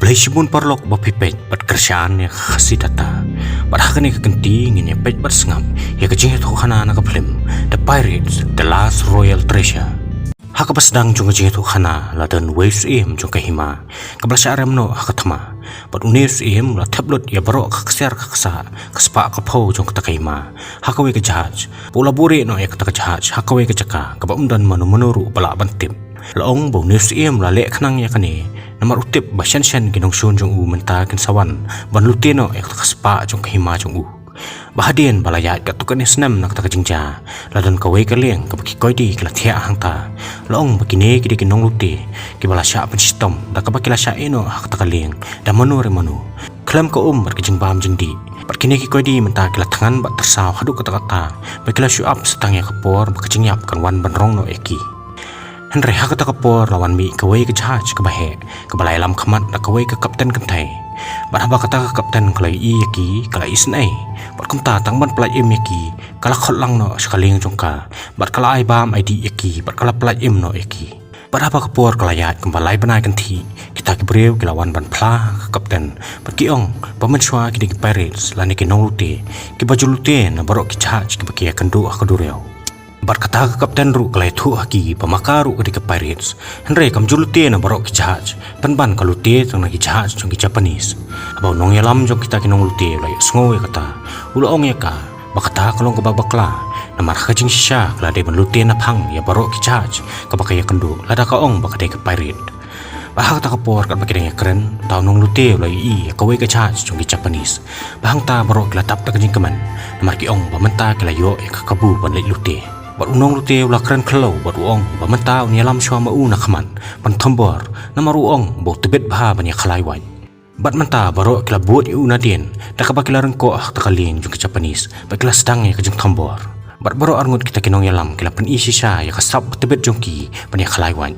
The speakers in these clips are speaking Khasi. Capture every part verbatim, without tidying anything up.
Hi shibun paralok ba phi peit bad kyrshan ïa ka Khasi Data. Bad ha kane ka kynti ngin ïa peit bad sngap ïa ka jingïathuhkhana na ka phlim The Pirates, The Last Royal Treasure. Ha kaba sdang jong ka jingïathuhkhana la don uwei u syiem jong ka hima kaba la shah rem noh ha ka thma. Bad une u syiem u la thep lut ïa baroh ka ksiar ka ksah, ka spah ka phew jong kata ka hima ha kawei ka jahaj. Bad u la buhrieh noh ïa kata ka jahaj ha kawei ka jaka kaba ym don mano mano ruh ba lah ban tip. La ong ba une u syiem u la leh khnang ïa kane namar u tip ba shen shen ki nongshun jong u mynta kin sa wan ban lute noh ïa kata ka spah jong ka hima jong u. Bad hadien ba la ïaid katto katne snem na kata ka jingjia, la don kawei ka lieng kaba ki koidi ki la thiah hangta. La ong ba kine ki dei ki nonglute kiba la shah pynshitom da kaba ki la shah ïeh noh ha kata ka lieng da mano re mano, khlem ka um bad ka jingbam jingdih. Bad kine ki koidi mynta ki la thngan bad tyrsaw haduh katta katta ba ki la shu ap sa tang ïa ka por ba ka jingïap kan wan ban rong noh ïa ki. Hynrei ha kata ka por la wan mih kawei ka jahaj kaba heh kaba la ïalam khmat da kawei ka kapten kynthei. Bad haba kata ka kapten ka la ïohi ïa ki ka la isynei. Bad kumta tang ban pyllait im ïa ki ka la khot lang noh sha ka lieng jong ka. Bad ka la ai bam ai dih ïa ki bad ka la pyllait im noh ïa ki. Bad haba ka por ka la ïaid kumba lai bnai kynthih, kita ki briew ki la wan ban phla ha ka kapten bad ki ong ba mynshuwa ki dei ki pirates lane ki nonglute kiba ju lute na baroh ki jahaj kiba ki ïakynduh ha ka duriaw. Bad kata ka kapten ruh ka la ïathuh ha ki ba ma ka ruh ka dei ka pirates, hynrei kam ju lute na baroh ki jahaj, pynban ka lute tang na ki jahaj jong ki Japanese. Haba u nongïalam jong kita ki nonglute u la ïohsngew ïa kata, u la ong ïa ka ba kata ka long kaba bakla, namar ha ka jingshisha ka la dei ban lute naphang ïa baroh ki jahaj kaba ka ïakynduh lada ka ong ba ka dei ka pirate. Bad ha kata ka por katba ki dang ïakren, uta u nonglute u la ïohi ïa kawei ka jahaj jong ki Japanese. Bad hangta baroh ki la dap da ka jingkmen namar ki ong ba mynta ki la ïoh ïa ka kabu ban leit lute. Bad u nonglute u la kren khlem bad u ong ba mynta un ïalam shuwa ma u na khmat ban thombor, namar u ong ba u tbit bha ban ïakhalai wait. Bad mynta baroh ki la bud ïa u nadien da kaba ki la ryngkoh ha kata ka lieng jong ki Japanese bad ki la sdang ïa ka jingthombor. Bad baroh arngut kita ki nongïalam ki la pyni shisha ïa ka sap ba tbit jong ki ban ïakhalai wait.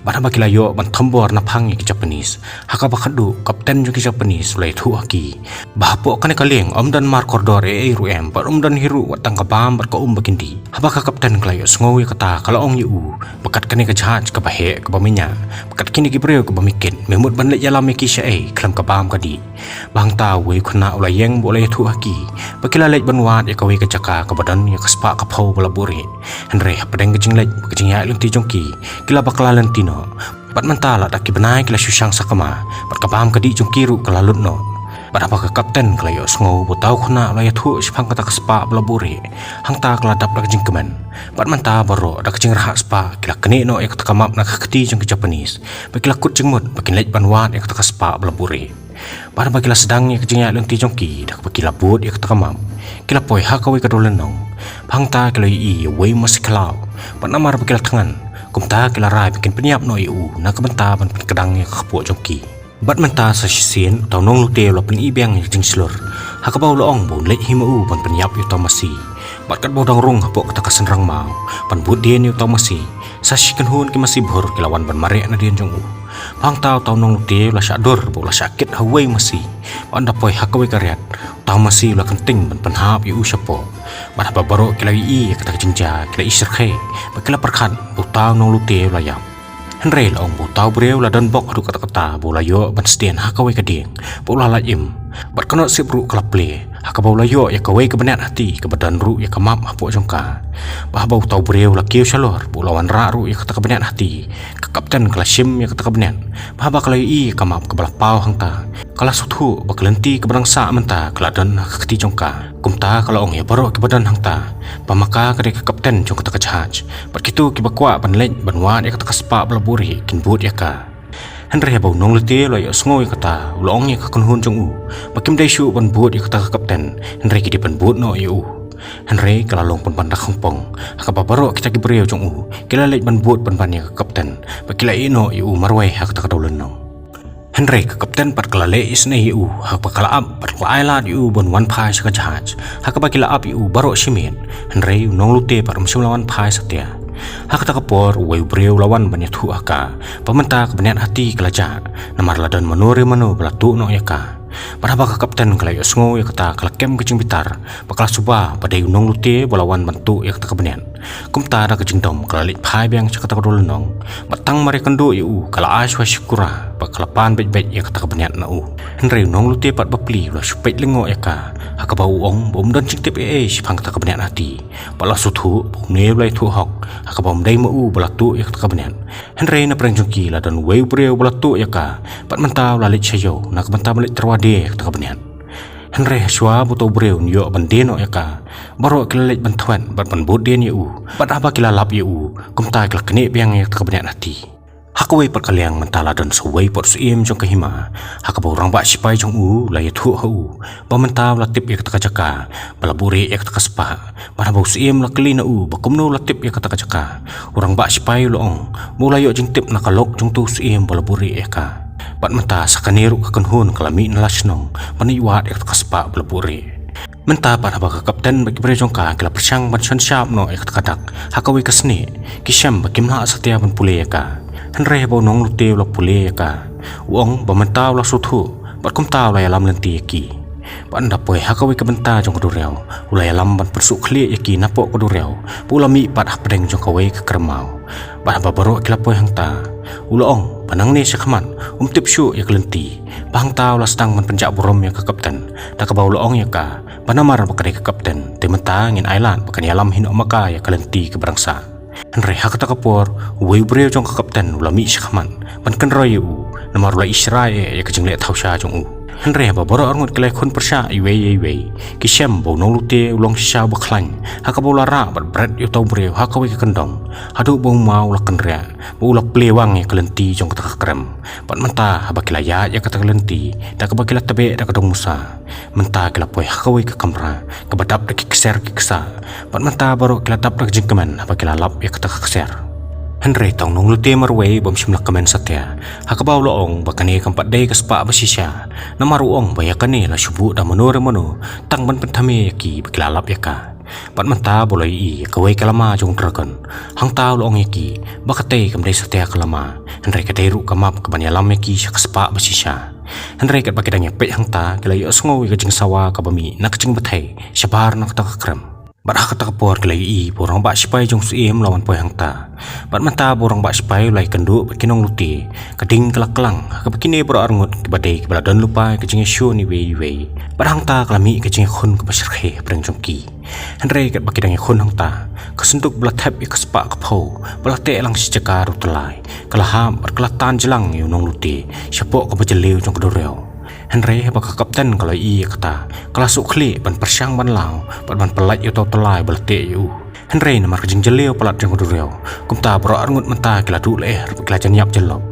Bad haba ki la ïoh ban thombor naphang ïa ki Japanese, ha kaba khatduh kapten jong ki Japanese u la ïathuh ha ki ba hapoh kane ka lieng ym don mar kordor ei ei ruh em bad ym don hi ruh wat tang ka bam bad ka um ba kin dih. Haba ka kapten ka la ïohsngew ïa kata ka la ong ïa u ba kat kane ka jahaj kaba heh kaba mihnah, ba kat kine ki briew kiba mih kit, me mut ban leit ïalam ïa ki shaei khlem ka bam ka dih. Bad hangta uwei u khynnah u la ïeng bad u la ïathuh ha ki ba ki la leit ban wad ïa kawei ka jaka kaba don ïa ka spah ka phew ba la buhrieh. Hynrei hapdeng ka jingleit bad ka jingïaid lynti jong ki, ki la bakla lynti noh. Bad mynta lada ki bnai ki la shu shang sakma bad ka bam ka dih jong ki ruh ka la lut noh. Bad haba ka kapten ka la ïohsngew ba uta u khynnah u la ïathuh shaphang kata ka spah ba la buhrieh, hangta ka la dap da ka jingkmen. Bad mynta baroh da ka jingrhah spah ki la knieh noh ïa kata ka map na ka kti jong ki Japanese bad ki la kut jingmut ba kin leit ban wad ïa kata ka spah ba la buhrieh. Bad haba ki la sdang ïa ka jingïaid lynti jong ki da kaba ki la bud ïa kata ka map, ki la poi ha kawei ka dewlynnong. Bad hangta ki la ïohi ïa uwei u masi khlaw. Bad namar ba ki la thngan, kumta ki la rai ba kin pynïap noh ïa u na ka bynta ban pynkdang ïa ka kpoh jong ki. Bad mynta sa shisien uta u nonglute u la pyni biang ïa ka jingshlur ha kaba u la ong ba un leit hi ma u ban pynïap ïa uta u masi. Bad katba u dang rung hapoh kata ka synrang maw ban bud dien ïa uta u masi, sa shi kynhun ki masi bhur ki la wan ban mareh nadien jong u. Bad hangta uta u nonglute u la shah dur bad u la shah kit ha uwei u masi. Bad ynda poi ha kawei ka riat, uta u masi u la kynting ban pynhap ïa u shapoh. Bad haba baroh ki la ïohi ïa kata ka jingjia ki la ishyrkhei bad ki la pyrkhat ba uta u nonglute u la ïap. Hynrei la ong ba uta u briew u la don bok haduh katta katta bad u la ïoh ban sdien ha kawei ka dieng bad u la lait im. Bad ka nohsip ruh ka la plie ha kaba u la ïoh ïa kawei ka bniat hati kaba don ruh ïa ka map hapoh jong ka. Bad haba uta u briew u la kiew shalor bad u la wanrah ruh ïa kata ka bniat hati, ka kapten ka la shim ïa kata ka bniat. Bad haba ka la ïohi ïa ka map kaba la paw hangta, ka la sngewthuh ba ka lynti kaba dang sah mynta ka la don ha ka kti jong ka. Kumta ka la ong ïa baroh kiba don hangta ba ma ka ka dei ka kapten jong kata ka jahaj. Bad kito kiba kwah ban leit ban wad ïa kata ka spah ba la buhrieh kin bud ïa ka. Hynrei haba u nonglute u la ïohsngew ïa kata, u la ong ïa ka kynhun jong u ba kim dei shuh ban bud ïa kata ka kapten, hynrei ki dei ban bud noh ïa u. Hynrei ka la long pynban da khongpong ha kaba baroh kita ki briew jong u ki la leit ban bud pynban ïa ka kapten bad ki la ïeh noh ïa u marwei ha kata ka dewlynnong. Hynrei ka kapten pat ka la leh isynei ïa u ha kaba ka la ap bad ka la ai lad ïa u ban wan phai sha ka jahaj ha kaba ki la ap ïa u baroh shi miet. Hynrei u nonglute pat um shym la wan phai satia. Ha kata ka por uwei u briew u la wan ban ïathuh ha ka ba mynta ka bniat hati ka la jah, namar la don mano re mano ba la tuh noh ïa ka. Bad haba ka kapten ka la ïohsngew ïa kata ka la kem ka jingbitar bad ka la suba ba dei u nonglute ba la wan ban tuh ïa kata ka bniat. Kumta da ka jingdom ka la leit phai biang sha kata ka dewlynnong, bad tang mar ïakynduh ïa u ka la ai shuwa shikura bad ka la pan beit beit ïa kata ka bniat na u. Hynrei u nonglute pat bapli u la shu peit lyngngoh ïa ka, ha kaba u ong ba um don jingtip ei ei shaphang kata ka bniat hati. Bad la sngewthuh ba une u la ïathuh hok, ha kaba um dei ma u ba la tuh ïa kata ka bniat. Hynrei na pdeng jong ki la don uwei u briew ba la tuh ïa ka, bad mynta u la leit sha ïew na ka bynta ban leit tyrwa die ïa kata ka bniat. Hynrei ha shuwa ba uto u briew un ïoh ban die noh ïa ka, baroh ki la leit ban thwet bad ban bud dien ïa u. Bad haba ki la lap ïa u, kumta ki la knieh biang ïa kata ka bniat hati. Ha kawei pat ka liang mynta la don sa uwei u syiem jong ka hima, ha kaba u rangbah sipai jong u u la ïathuh ha u ba mynta u la tip ïa kata ka jaka ba la buhrieh ïa kata ka spah. Bad haba u syiem u la kylli na u ba kumno u la tip ïa kata ka jaka, u rangbah sipai u la ong ba u la ïoh jingtip na ka lok jong uto u syiem ba la buhrieh ïa ka. Bad mynta sa kane ruh ka kynhun ka la mih na la shnong ban ïoh wad ïa kata ka spah ba la buhrieh. Mynta pat haba ka kapten bad ki briew jong ka ki la pyrshang ban shon shap noh ïa kata ka dak ha kawei ka snieh, ki shem ba kim lah satia ban pule ïa ka. Hynrei haba u nonglute u la pule ïa ka, u ong ba mynta u la sngewthuh bad kumta u la ïalam lynti ïa ki. Bad ynda poi ha kawei ka bynta jong ka duriaw, u la ïalam ban pynsuh khlieh ïa ki napoh ka duriaw, bad u la mih pat hapdeng jong kawei ka krem maw. Bad haba baroh ki la poi hangta, u la ong ba nangne shakhmat um tip shuh ïa ka lynti. Bad hangta u la sdang ban pynjah burom ïa ka kapten, da kaba u la ong ïa ka ba namar ba ka dei ka kapten, te mynta ngin ailad ba kan ïalam hi noh ma ka ïa ka lynti kaba dang sah. Hynrei ha kata ka por, uwei u briew jong ka kapten u la mih shakhmat ban kynroi ïa u, namar u la ishrai eh ïa ka jingleh thawsha jong u. Hynrei haba baroh arngut ki la ïakhun pyrshah iwei ïa iwei, ki shem ba u nonglute u long shisha uba khlaiñ, ha kaba u la rah bad bret ïa uto u briew ha kawei ka kyndong, haduh ba u maw u la kynriah bad u la plie wang ïa ka lynti jong kata ka krem. Bad mynta haba ki la ïaid ïa kata ka lynti da kaba ki la tbeh da ka dong musa, mynta ki la poi ha kawei ka kamra kaba dap da ki ksiar ki ksah. Bad mynta baroh ki la dap da ka jingkmen haba ki la lap ïa kata ka ksiar. Hynrei tang u nonglute marwei bym shym la kmen satia, ha kaba u la ong ba kane kam pat dei ka spah ba shisha, namar u ong ba ïa kane la shu buh da mano re mano tang ban pynthame ïa ki ba ki la lap ïa ka. Bad mynta ba u la ïohi ïa kawei ka lama jong u dragon, hangta u la ong ïa ki ba katei kam dei satia ka lama, hynrei ka dei ruh ka map kaban ïalam ïa ki sha ka spah ba shisha. Hynrei katba ki dang ïapeit hangta ki la ïohsngew ïa ka jingsawa kaba mih na ka jingbthei shabar na kata ka krem. Bad ha kata ka por ki la ïohi ba u rangbah sipai jong u syiem u la wan poi hangta. Bad mynta ba u rangbah sipai u la ïakynduh bad ki nonglute, ka ding ka la klang ha kaba kine baroh arngut kiba dei kiba la don lypa ïa ka jingïashun iwei ïa iwei. Bad hangta ka la mih ka jingïakhun kaba shyrkhei hapdeng jong ki. Hynrei katba ki dang ïakhun hangta, ka synduk ba la thep ïa ka spah ka phew ba la teh lang shi jaka ruh tyllai, ka la hap bad ka la tan jlang ïa u nonglute shapoh kaba jylliew jong ka duriaw. Hynrei haba ka kapten ka la ïohi ïa kata, ka la suk khlieh ban pyrshang ban law bad ban pyllait ïa uto u tyllai ba la teh ïa u. Hynrei namar ka jingjylliew palat jong ka duriaw, kumta baroh arngut mynta ki la duh lyer bad ki la jynïap jyllop.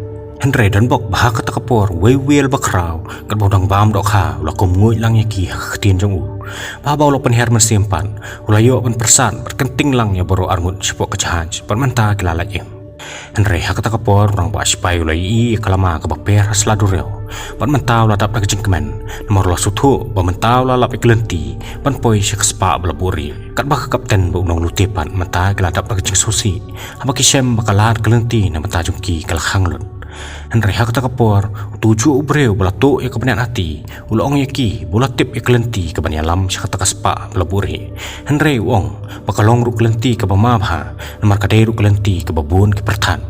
Hynrei donbok ba ha kata ka por uwei u whale bakhraw katba u dang bam dohkha u la kum nguid lang ïa ki ha ka ktien jong u. Bad haba u la pynhiar mynsiem pat, u la ïoh ban pyrsad bad kynting lang ïa baroh arngut shapoh ka jahaj bad mynta ki la lait im. Hynrei ha kata ka por u rangbah sipai u la ïohi ïa ka lama kaba per ha sla duriaw. Bad mynta u la dap da ka jingkmen, namar u la sngewthuh ba mynta u la lap ïa ka lynti ban poi sha ka spah ba la buhrieh. Katba ka kapten bad u nonglute pat mynta ki la dap da ka jingsngewsih haba ki shem ba ka lad ka lynti na bynta jong ki ka la khang lut. Hynrei ha kata ka por uto u juh u briew ba la tuh ïa ka bniat hati u la ong ïa ki ba u la tip ïa ka lynti kaban ïalam sha kata ka spah ba la buhrieh. Hynrei u ong ba ka long ruh ka lynti kaba ma bha, namar ka dei ruh ka lynti kaba bun ki pyrthat.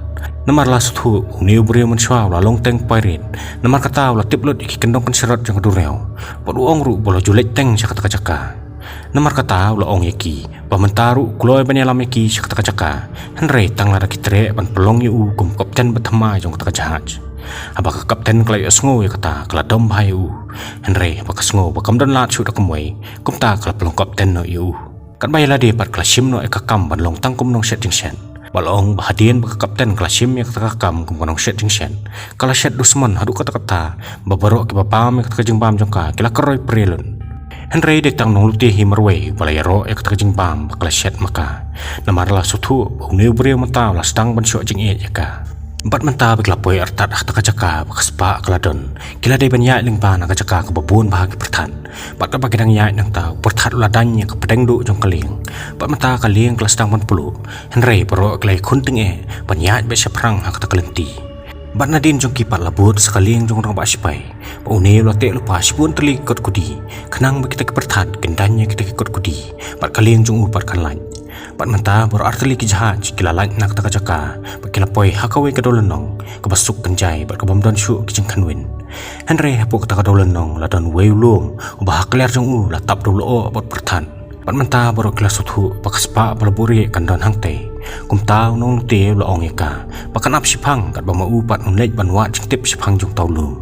Namar la sngewthuh une u briew mynshuwa u la long teng pirate, namar kata u la tip lut ïa ki kyndong kynsyrot jong ka duriaw. Bad u ong ruh ba u la ju leit teng sha kata ka jaka. Namar kata u la ong ïa ki ba mynta ruh u kloi ban ïalam ïa ki sha kata ka jaka, hynrei tang lada ki treh ban pynlong ïa u kum kapten bathymmai jong kata ka jahaj. Haba ka kapten ka la ïohsngew ïa kata ka la dom bha ïa u. Hynrei haba ka sngew ba kam don lad shuh da kumwei, kumta ka la pynlong kapten noh ïa u. Katba ïa lade pat ka la shim noh ïa ka kam ban long tang kum nongshet jingshet. Bad la ong ba hadien ba ka kapten ka la shim ïa kata ka kam kum ka nongshet jingshet, ka la shet dusmon haduh katta katta ba baroh kiba bam ïa kata ka jingbam jong ka ki la kyroi pre lut. Hynrei dei tang u nonglute hi marwei ba la ïaroh ïa kata ka jingbam ba ka la shet ma ka. Namar la sngewthuh ba une u briew mynta u la sdang ban shoh jingïeit ïa ka. Bad mynta ba ki la poi artat ha kata ka jaka ba ka spah ka la don, ki la dei ban ïaid lyngba na ka jaka kaba bun bha ki pyrthat. Bad katba ki dang ïaid nangta u pyrthat u la daiñ ïa ka pdeng duh jong ka lieng. Bad mynta ka lieng ka la sdang ban pluh. Hynrei baroh ki la ïakhun tyngeh ban ïaid beit shaphrang ha kata ka lynti. Bad nadien jong ki pat la bud sa ka lieng jong u rangbah sipai ba une u la teh lypa shibun tylli ki kot kudi, khnang ba kita ki pyrthat kin daiñ ïa kita ki kot kudi bad ka lieng jong u pat kan lait. Bad mynta baroh artylli ki jahaj ki la lait na kata ka jaka bad ki la poi ha kawei ka dewlynnong kaba suk kynjai bad ka bym don shuh ki jingkhynwin. Hynrei hapoh kata ka dewlynnong la don uwei u lum uba ha kliar jong u la tap da u lyoh bad pyrthat. Bad mynta baroh ki la sngewthuh ba ka spah ba la buhrieh kan don hangtei. Kumta u nonglute u la ong ïa ka ba kan ap shiphang katba ma u pat un leit ban wad jingtip shiphang jong uta u lum.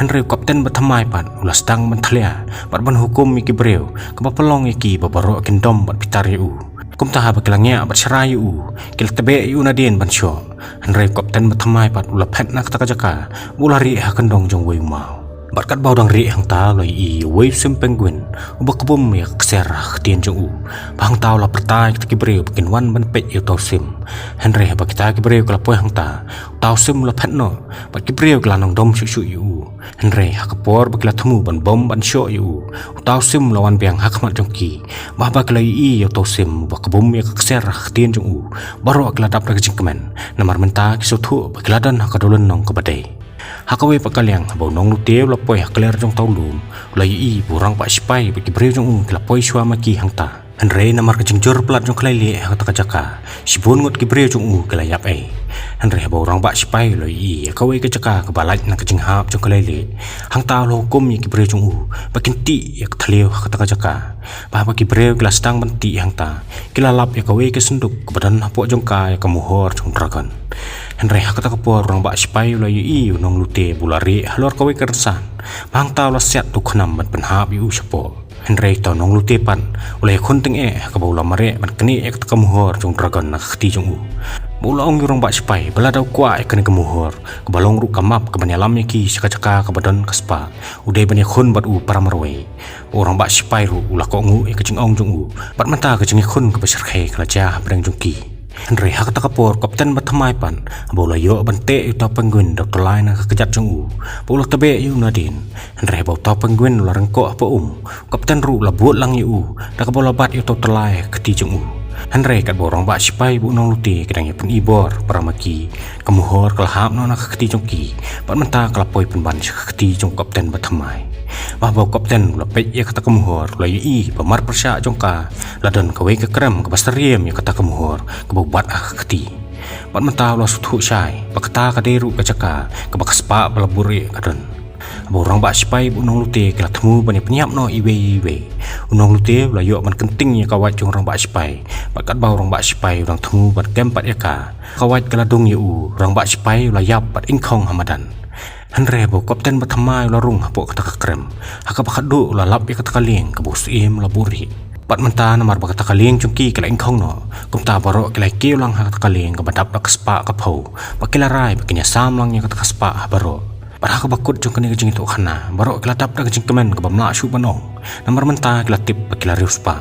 Hynrei u kapten bathymmai pat u la sdang ban thlia bad ban hukum ïa ki briew kaba pynlong ïa ki ba baroh kin dom bad bitar ïa u. Kumta haba ki la ngiah bad shrai ïa u, ki la tbeh ïa u nadien ban shoh. Hynrei u kapten bathymmai pat u la phet na kata ka jaka bad u la rieh ha kyndong jong uwei u maw. Bad katba u dang rieh hangta u la ïohi ïa uwei u sim penguin uba kbum ïa ka ksiar ha ka ktien jong u. Bad hangta u la pyrta ïa kita ki briew ba kin wan ban peit ïa uta u sim. Hynrei haba kita ki briew ki la poi hangta, uta u sim u la phet noh bad ki briew ki la nang dom shuh shuh ïa u. Hynrei ha ka por ba ki la thmu ban bom ban shoh ïa u, uta u sim u la wan biang ha khmat jong ki. Bad haba ki la ïohi ïa uta u sim uba kbum ïa ka ksiar ha ka ktien jong u, baroh ki la dap da ka jingkmen. Namar mynta ki sngewthuh ba ki la don ha ka dewlynnong kaba dei. Ha kawei pat ka liang haba u nonglute u la poi ha kliar jong uta u lum, u la ïohi ba u rangbah shipai bad ki briew jong u ki la poi shuwa ma ki hangta. Hynrei namar ka jingjur palat jong ka lailieh ha kata ka jaka, shibun ngut ki briew jong u ki la ïap ei. Hynrei haba u rangbah shipai u la ïohi ïa kawei ka jaka kaba lait na ka jinghap jong ka lailieh, hangta u la hukum ïa ki briew jong u ba kin tih ïa ka thliew ha kata ka jaka. Bad haba ki briew ki la sdang ban tih hangta, ki la lap ïa kawei ka synduk kaba don hapoh jong ka ïa ka mohor jong dragon. Hynrei ha kata ka por u rangbah shipai u la ïohi ïa u nonglute ba u la rieh halor kawei ka rynsan. Bad hangta u la siat da u khnam ban pynhap ïa u shapoh. Hynrei uta u nonglute pat u la ïakhun tyngeh ha kaba u la mareh ban knieh ïa kata ka mohor jong dragon na ka kti jong u. Bad u la ong ïa u rangbah shipai ba lada u kwah ïa kane ka mohor kaba long ruh ka map kaban ïalam ïa ki sha ka jaka kaba don ka spah, u dei ban ïakhun bad u para marwei. Bad u rangbah shipai ruh u la kohnguh ïa ka jingong jong u. Bad mynta ka jingïakhun kaba shyrkhei ka la jia hapdeng jong ki. Hynrei ha kata ka por u kapten bathymmai pat, haba u la ïoh ban teh ïa uta u penguin da u tyllai na ka kjat jong u, bad u la tbeh ïa u nadien. Hynrei haba uta u penguin u la ryngkoh hapoh um, u kapten ruh u la bud lang ïa u da kaba u la bat ïa uta u tyllai ha ka kti jong u. Hynrei katba u rangbah shipai bad u nonglute ki dang ïa pynibor para ma ki, ka mohor ka la hap noh na ka kti jong ki. Bad mynta ka la poi pynban sha ka kti jong u kapten bathymmai. Bad haba u kapten u la peit ïa kata ka mohor u la ïohi ba marpyrshah jong ka la don kawei ka krem kaba syriem ïa kata ka mohor kaba u bat ha ka kti. Bad mynta u la sngewthuh shai ba kata ka dei ruh ka jaka kaba ka spah ba la buhrieh ka don. Haba u rangbah shipai bad u nonglute ki la thmu ban ïa pynïap noh iwei ïa iwei, u nonglute u la ïoh ban kynting ïa ka wait jong u rangbah shipai. Bad katba u rangbah shipai u dang thmu ban kem pat ïa ka, ka wait ka la dung ïa u, u rangbah shipai u la ïap bad ingkhong ha madan. Hynrei haba u kapten bathymmai u la rung hapoh kata ka krem, ha kaba khadduh u la lap ïa kata ka lieng kaba u syiem u la buhrieh. Bad mynta namar ba kata ka lieng jong ki ka la ingkhong noh, kumta baroh ki la ïakiew lang ha kata ka lieng kaba dap da ka spah ka phew. Bad ki la rai ba kin ïasam lang ïa kata ka spah ha baroh. Bad ha kaba kut jong kane ka jingïathuhkhana, baroh ki la dap da ka jingkmen kaba ym lah shuh ban ong. Namar mynta ki la tip ba ki la riewspah.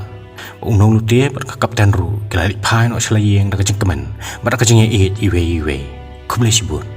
Bad u nonglute bad ka kapten ruh ki la leit phai noh sha la ïing da ka jingkmen bad da ka jingïaieit iwei ïa iwei. Khublei shibun.